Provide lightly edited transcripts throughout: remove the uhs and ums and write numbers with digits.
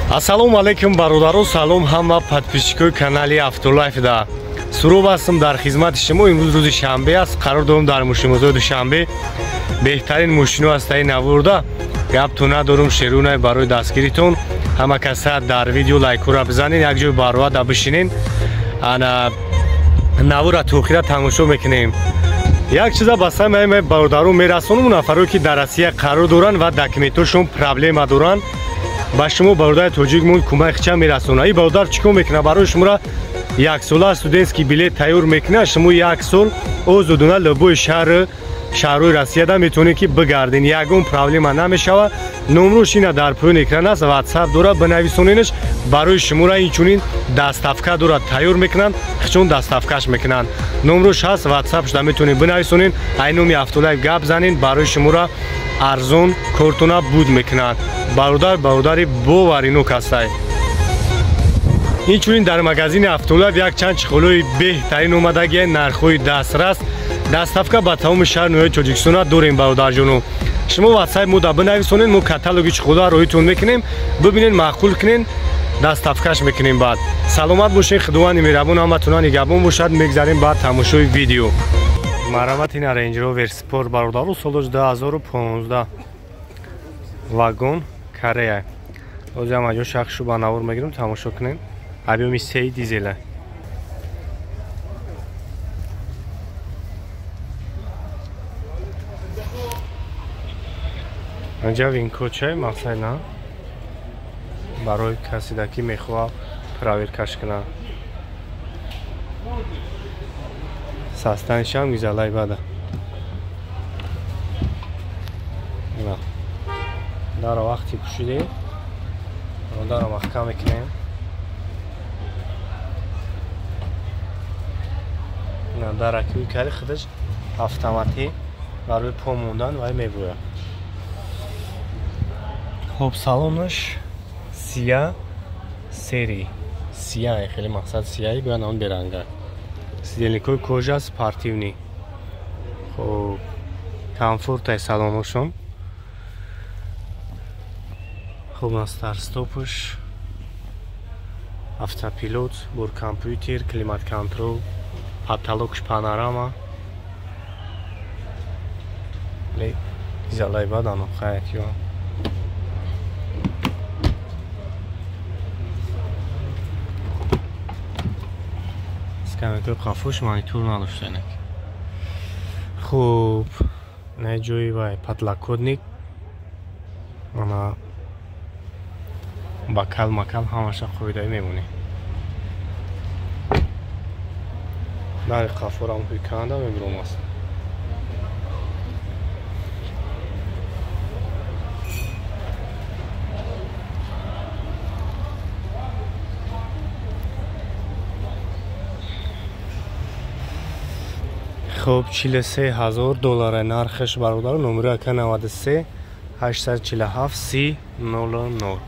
Ассалому алайкум бародаро, салом ҳама подписчикои канали Автолайф да. Суроб ҳастам дар хизмати шумо. Имрӯз рӯзи шанбе аст, қарор дорам дар мошинбозори Душанбе. Беҳтарин мошино ҳастаи наворда. Гаптон надорум, шерунай барои дастгиритон. Ҳама каса дар видео лайкура бизанен, як ҷой бароа да бишинен. Ана навора тоохира тамошо мекунем. Як чиза ба самаи бародаро мерасонам, нафаро ки дар Россия қарор доранд ва документошон проблема доранд. Ба шумо бародари тоҷикмон кӯмак ча мерасонад. Ин бародар чӣ кор мекунад? Барои шуморо яксола студентский билет тайёр мекунад. Шумо як сол озодона любой шаҳрҳои Россияда метавонед ки бигарден, ягон проблема намешавад. Номрош ина дар поёни экран аст, ватсап дорад, бинависоненаш. Барои шуморо инчунин доставка дорад, тайёр мекунанд, чун доставкаш мекунанд. Номрош ҳаст, ватсапш да метавонед бинависонен, ай номи Автолайф гап занен, барои шуморо арзон кортона буд мекунанд. Бародар бародари боваринок ҳастай. Инчунин дар магазини Автолайф якчанд чиқолои беҳтарин омадагия, нархҳои дастрас, доставка ба тамоми шаҳр ноҳияи Тоҷикистона дорем. Бародарҷоно, шумо ватсап мо да бинависонед, мо каталоги чиқолоа роҳитон мекунем, бибинед, маъқул кунен, доставкаш мекунем. Баъд саломат бошед, худованди меҳрабон ҳаматона нигаҳбон бошад. Мегзарем баъд тамошои видео. Марҳамат, ина Range Rover Sport бародару, солаш 2015, вагон Корея. Ҳозир ҳам аҷо шахшу ба навор мегирем, тамошо кунем. Объёми 3 дизела. Анҷа винкочай мақсад на барои каседа ки мехоҳад проверкаш кунад. Состоянишам гизалай бада. Дара вақти пӯшидем, дара маҳкам мекунем. Дара ки кари худаш автоматӣ барои по мондан вай мебурад. Хоб, салонаш сия сери сия, хеле мақсад сияи гӯянд он беранга. Сидельникҳои кожа спортивный. Хоб, комфортай салоношон. Хоб, на старт-стопш, автопилот, бор компютер, климат-контрол, потолокш панорама. Изалай бадану хаят ё. Скамейкаи қафош монитор надошта инак. Хуб, на ҷои вай подлокотник, ана бакал макал ҳамаша қоидаи мемонӣ. Дари қафорам ҳуйканда мебуром аст. Хоб, 43,000 доллар нархаш бародар. Номери ака 93 847 30 00.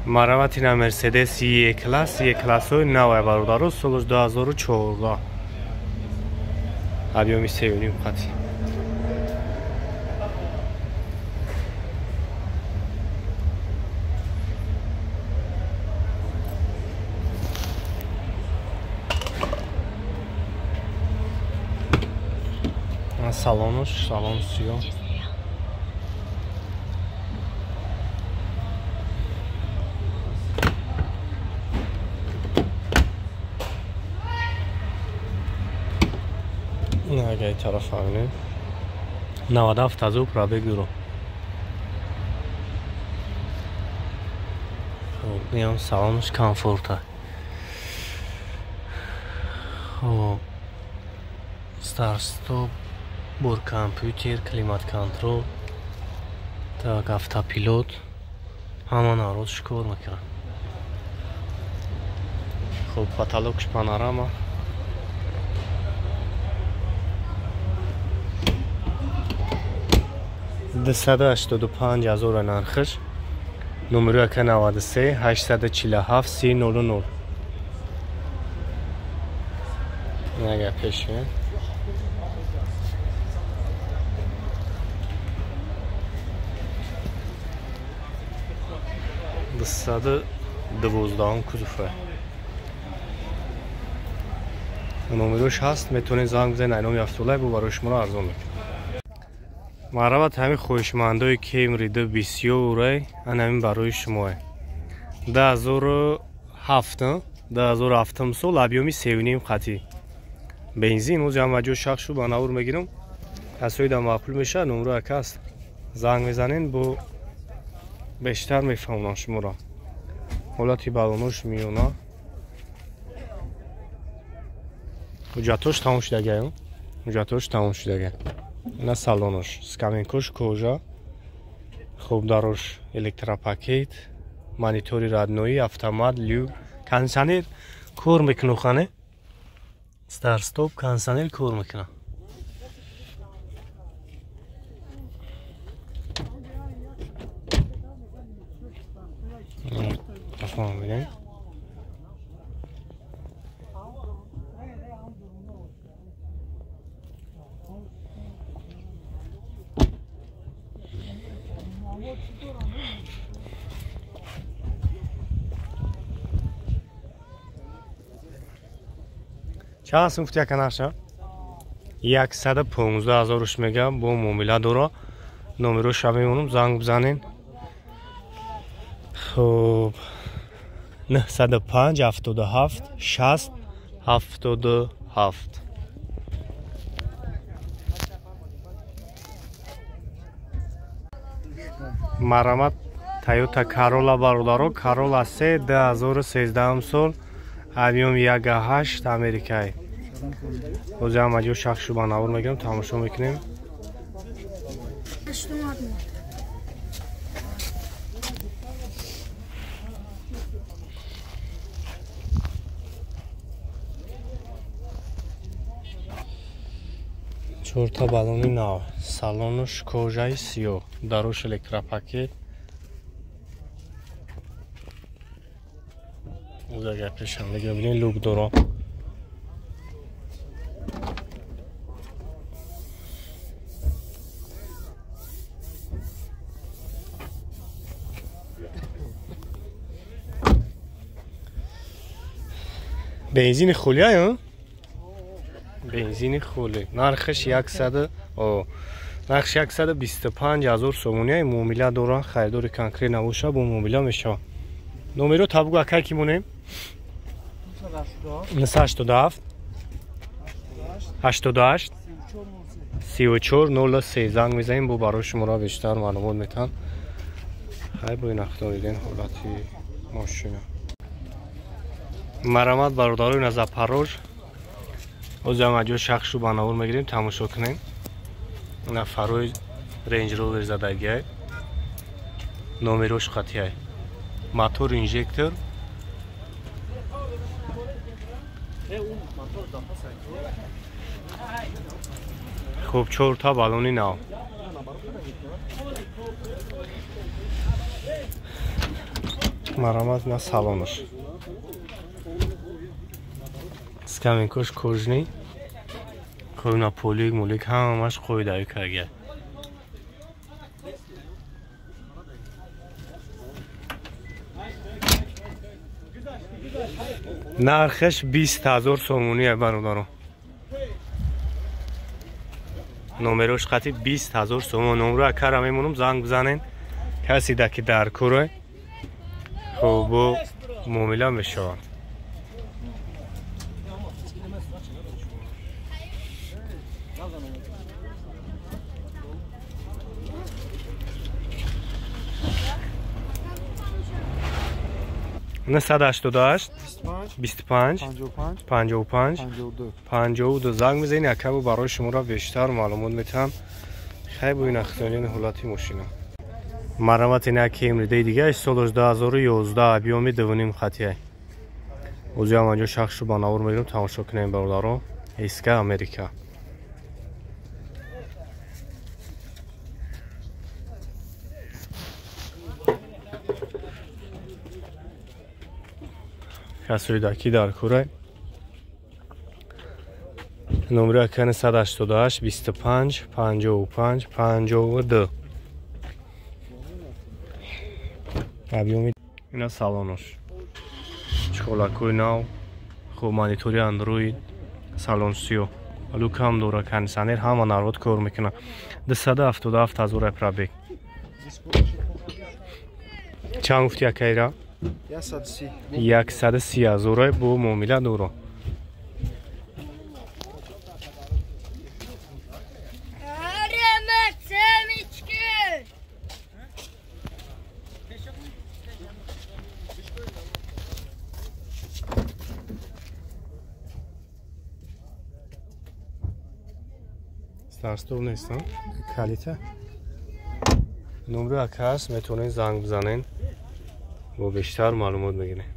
Марҳамат, ина Мерседес Е класс, Е классҳои навай бародаро, солаш 2014, объёми 3.5 қати. Салонош, салон сиёҳ. Агар тараф фаҳмем, 97,000 пробег дорад. Хоб, инам салонаш комфорта. Хоб, старт-стоп, бор компютер, климат-контрол, так, автопилот, ҳама народш кор мекунад. Хоб, потолокш панорама. 285,000 нархаш. Номери ака 93 847 30 00. Агар пеш 212 кузов. Номерош ҳаст, метавонед занг бизанед, айноми Автолайф бо барои шуморо арзон мекунад. Марҳабат ҳамин хоҳишмандои Camry 2 бисёрай, ан ҳамин барои шумоа. 2007, 2007 сол, объёми 3,5 хати. Бензин, ози ҳама ҷо шах шу ба навр мегирам. Касои да маъқул мешавад, номро ака аст. Занг мезанед, бо бештар мефаҳмонам шуморо. Ҳолати балонош миёна. Ҳуҷҷатош тамом шудагай, ҳуҷҷатош тамом шудагай. Ина салонош, скамейкош кожа. Хуб, дарош электропакет, монитори родной, автомат, люк, кондиционер кор мекунад хане. Старт-стоп, кондиционер кор мекунад. Бинем. Чанд сум гуфти ака нарша? 115 000 мега, бо муомила дора. Номероша мемонам, занг бизанен. Хуб, 905 77 60 77. Марамат Toyota Corolla бародаро, Corolla C 2013 сол, объём 1,8, Америкай. Ҳозир ҳама ҷо шахс шуба навор мегирам, тамошо мекунем. Чорта балони нав, салонуш кожаи сиёҳ, дарош электропакет. Агар пешам бигирем, люк дора. Бензини хулия, бензини хули. Нархаш 100, нархш 125 ҳазор сомония, муомила дора. Харидори конкрет набоша, бо муомила мешавад. Номеро табугу акай ки монем? 987 88 34 03. Занг мезанем, бо барои шуморо бештар маълумот метаҳанд. Хай, бо ин ахто диден ҳолати мошина. Марамат бародарои на Запорож. Ҳозир ҳама ҷо шахшу ба навор мегирем, тамошо кунем. Нафарои Range Rover задагиай. Номерош қатиай. Мотор инжектор. Хуб, чорта балони нав. Марамат на салонош. Скамейкош кожаный. Кожа полик мулик ҳамаш қоидаи карга. Нархаш 20 000 сомоние, бародаро. Номерош қати 20 000 сомон. Номро акара мемонам, занг бизанен. Каси да ки дар кӯрай. Хуб, бо муомила мешавад. 988 25 55 52. Занг мезанед, акабу барои шуморо бештар маълумот метаҳам. Хай, бо ин ахтиёни ҳолати мошина. Марамат ина Camry дига, солаш 2011, объёми 2,5 хатия. Ҳозир ҳама ҷо шахсшу ба навор мегирем, тамошо кунем, бародаро. СК Америка. Касои даки дар курай. Номери акани 188 25 55 52. Объёми Ина салонош. Чхолакои нав, хуб монитори Android, салон сиё. Люкам дора, кондиционер ҳама народ кор мекунад. 277 ҳазор пробег. Чанд гуфти акайра? 130. 130 ҳазор бо муомила дора. Старстов нестам. Калита. Номри ака ҳаст, метавонед занг бизанед. Бо бештар маълумот мегиред.